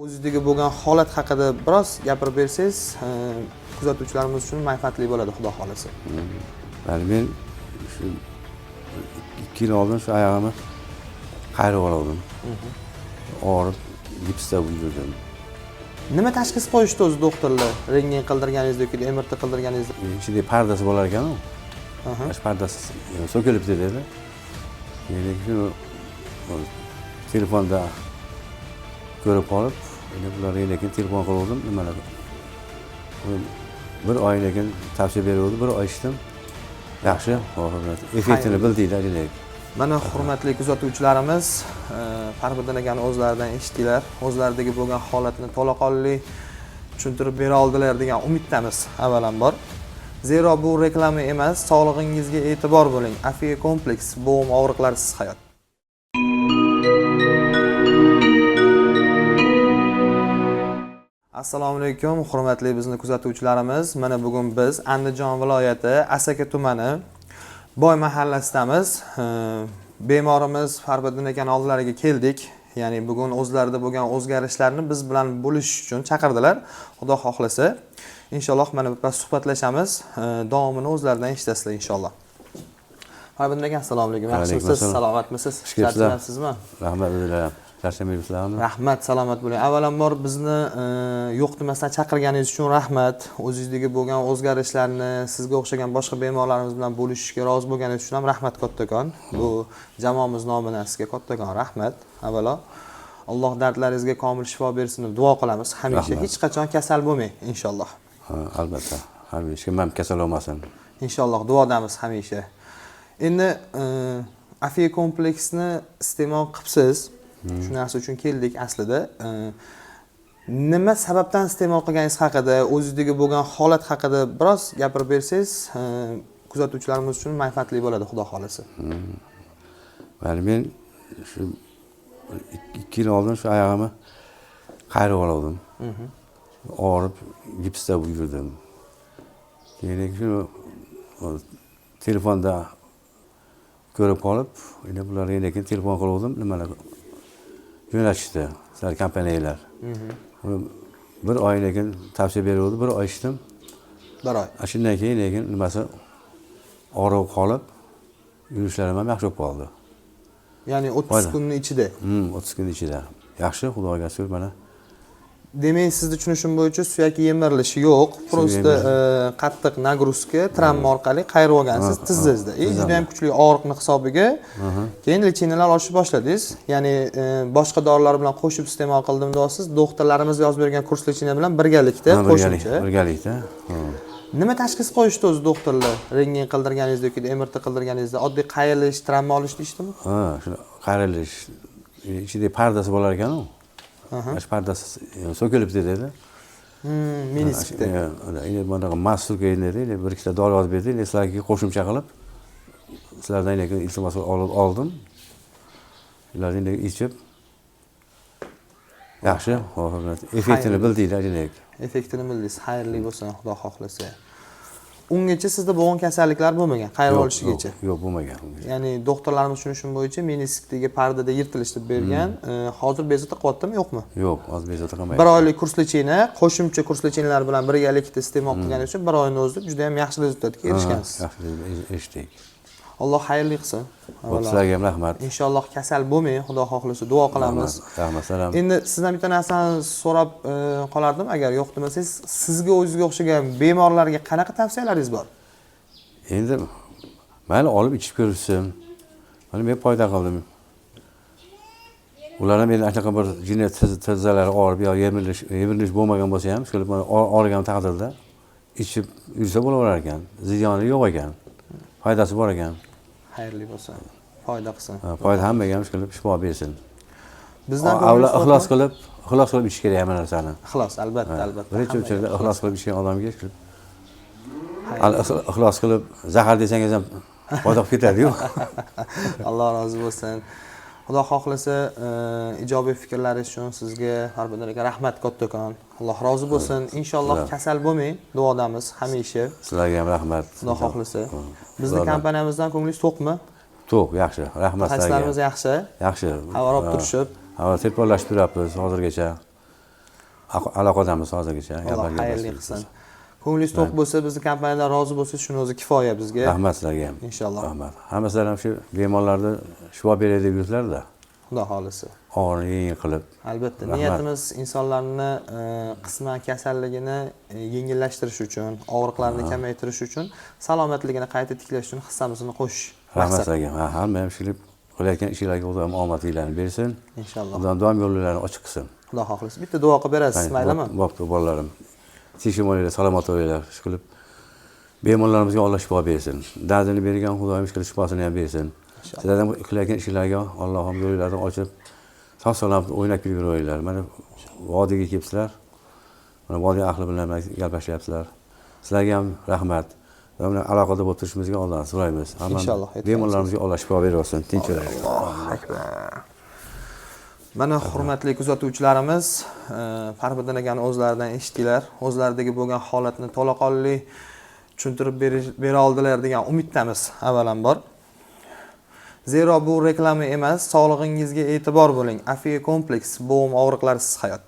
O'zingizdagi bo'lgan holat haqida biroz gapirib bersangiz, kuzatuvchilarimiz uchun manfaatli bo'ladi, xudo xohlasa. Yani men shu 2 yil oldin shu oyog'imni qayirib oldim. Og'rib gipsda yurdim. Nima tashxis qo'yishdi o'zi doktorlar? Rentgen qildirganingizda yoki MRT qildirganingizda? Ichida pardasi bo'lar ekan-u. Shu pardasi so'kilibdi dedi. Keyin shu telefonda ko'rib qolib, bularga lekin telefon qildim, nimalar. Bir oy lekin tavsiya beruvdi, bir oy ichdim. Yaxshi, effektini bildinglar. Mana hurmatli kuzatuvchilarimiz, Farbiddin akani o'zlaridan eshitdinglar. O'zlaridagi bo'lgan holatni to'laqonli tushuntirib bera oldilar degan umiddamiz avvalambor. Zero bu reklama emas, sog'lig'ingizga e'tibor bo'ling. Afiya kompleks, bo'g'im og'riqlarsiz hayot. Assalomu alaykum, hurmatli bizni kuzatuvchilarimiz. Mana bugun biz Andijon viloyati Asaka tumani Boy mahallasidamiz. Bemorimiz Farbiddin akani oldilariga keldik. Ya'ni bugun o'zlarida bo'lgan o'zgarishlarni biz bilan bo'lishish uchun chaqirdilar. Xudo xohlasa, inshaalloh mana birpas suhbatlashamiz. Davomini o'zlaridan eshitasizlar inshaalloh. Farbiddin aka, assalomu alaykum. Yaxshimisiz? Salomatmisiz? Charchamayapsizmi? Rahmat, o'zinglar charchamayapsizlarmi? Rahmat, salomat bo'ling. Avvalambor bizni yo'q demasdan chaqirganingiz uchun rahmat. O'zingizdagi bo'lgan o'zgarishlarni sizga o'xshagan boshqa bemorlarimiz bilan bo'lishishga rozi bo'lganingiz uchun ham rahmat kattakon. Bu jamoamiz nomidan sizga kattakon rahmat. Avvalo Alloh dardlaringizga komil shifo bersin deb duo qilamiz. Hamisha hech qachon kasal bo'lmang inshaalloh. Ha, albatta. Hamisha ham kasal bo'lmasin. Inshaalloh duodamiz hamisha. Endi Afiya kompleksni iste'mol qilibsiz. Shu narsa uchun keldik aslida. Nima sababdan iste'mol qilganingiz haqida, o'zingizdagi bo'lgan holat haqida biroz gapirib bersangiz, kuzatuvchilarimiz uchun manfaatli bo'ladi, xudo xohlasa. Ya'ni men shu 2 yil oldin shu oyog'imni qayirib oldim. Og'rib gipsda yurdim. Keyin shu telefonda ko'rib qolib, endi bularga lekin telefon qildim, nimalar jo'natishdi, sizlar kompaniyalar. Bir oy lekin tavsiya beruvdi, bir oy ichdim. Bir oy. Shundan keyin lekin nimasi og'riq qolib, yurishlarim ham yaxshi bo'lib qoldi. Ya'ni 30 kunning ichida. 30 kun ichida. Yaxshi, Xudoga shukr mana. Demak, sizni tushunishim bo'yicha suyak yemirilishi yo'q. Prosta qattiq nagruzka, travma orqali qayirib olgansiz tizzangizda. Juda ham kuchli og'riqni hisobiga keyin lecheniyalar olishni boshladingiz. Ya'ni boshqa dorilar bilan qo'shib iste'mol qildim deyapsiz. Doktorlarimiz yozib bergan kurs lecheniya bilan birgalikda qo'shimcha. Birgalikda. Nima tashxis qo'yishdi o'zi doktorlar? Rentgen qildirganingizda yoki MRT qildirganingizda oddiy qayrilish, travma olish deyishdimi? Ha, shuni qayrilish ichida pardasi bo'lar ekan-u. Shu pardasi so'kilibdi dedi. Meniskda. Endi bunaqa massurka dedi, bir ikkita dori yozib berdi, sizlarga qo'shimcha qilib sizlardan lekin iltimos oldim. Ularni endi ichib yaxshi, effektini bildinglar. Effektini bildingiz, xayrli bo'lsin, xudo xohlasa. Ungacha sizda bo'lgan kasalliklar bo'lmagan, qayirib olishigacha? Yo'q, bo'lmagan. Ya'ni doktorlarimiz tushunishim bo'yicha meniskdagi pardada yirtilish deb bergan. Hozir bezovta qilyaptimi, yo'qmi? Yo'q, hozir bezovta qilmaydi. Bir oylik kurs lecheniya, qo'shimcha kurs lecheniyalar bilan birgalikda iste'mol qilgani uchun bir oyning o'zida juda ham yaxshi rezultatga erishgansiz. Yaxshi erishdik. Alloh xayrli qilsin. Sizlarga ham rahmat. Inshaalloh kasal bo'lmang, xudo xohlasa duo qilamiz. Rahmat, salom. Endi sizdan bitta narsani so'rab qolardim, agar yo'q demasangiz, sizga o'zingizga o'xshagan bemorlarga qanaqa tavsiyalaringiz bor? Endi mayli olib ichib ko'rishsin. Mana men foyda qildim. Ular ham endi anaqa bir jinni tizzalari og'rib yo yemirilish bo'lmagan bo'lsa ham, shu og'rigan taqdirda ichib yursa bo'laverar ekan. Ziyoni yo'q ekan. Foydasi bor ekan. Xayrli bo'lsin, foyda qilsin. Foyda hammaga ham qilib shifo bersin. Bizdan ixlos qilib, ixlos qilib ichish kerak hamma narsani. Ixlos, albatta, albatta. Birinchi o'rinda ixlos qilib ichgan odamga ixlos qilib zahar desangiz ham foyda qilib ketadi-yu. Alloh rozi bo'lsin. Xudo xohlasa, ijobiy fikrlaringiz uchun sizga Farbiddin aka rahmat kattakon. Alloh rozi bo'lsin. Inshaalloh kasal bo'lmang, duodamiz hamisha. Sizlarga ham rahmat. Xudo xohlasa. Bizni kompaniyamizdan ko'nglingiz to'qmi? To'q, yaxshi. Rahmat sizlarga. Mutaxassislarimiz yaxshi. Yaxshi. Xabar olib turishib. Havo telefonlashib turapmiz hozirgacha. Aloqadamiz hozirgacha. Alloh xayrli qilsin. Ko'nglingiz to'q bo'lsa, bizni kompaniyadan rozi bo'lsangiz, shuni o'zi kifoya bizga. Rahmat sizlarga ham. Inshaalloh. Rahmat. Hamma sizlar ham shu bemorlarni shifo beray deb yuribsizlar-da. Xudo xohlasa. Og'irini yengil qilib. Albatta, Rahmat. niyatimiz insonlarni qisman kasalligini yengillashtirish uchun, og'riqlarini kamaytirish uchun, salomatligini qayta tiklash uchun hissamizni qo'shish Rahmat maqsad. sizlarga. Ha, hamma ham shu qilayotgan ishlarga Xudoyim omadinglarni bersin. Inshaalloh. Xudoyim doim yo'llarini ochiq qilsin. Xudo xohlasa. Bitta duo qilib berasiz, maylimi? Bo'pti, bolalarim. Tinch bo'linglar, salomat bo'linglar. Shu qilib bemorlarimizga Alloh shifo bersin. Dardini bergan Xudoyim shu qilib shifosini ham bersin. Sizlardan qilayotgan ishlarga Allohim yo'llarini ochib, sog' salomat o'ynab kulib yuraveringlar. Mana vodiyga kelibsizlar. Mana vodiy ahli bilan gaplashyapsizlar. Sizlarga ham rahmat. Va bilan aloqada bo'lib turishimizga Allohdan so'raymiz. Hamma Inshaalloh, aytgansiz. bemorlarimizga Alloh shifo bersin, tinch o'laylik. Allohu akbar. Mana hurmatli kuzatuvchilarimiz, Farbiddin akani o'zlaridan eshitdilar. O'zlaridagi bo'lgan holatni to'laqonli tushuntirib bera oldilar degan umiddamiz avvalambor. Zero bu reklama emas, sog'lig'ingizga e'tibor bo'ling. Afiya kompleks, bo'g'im og'riqlarisiz hayot.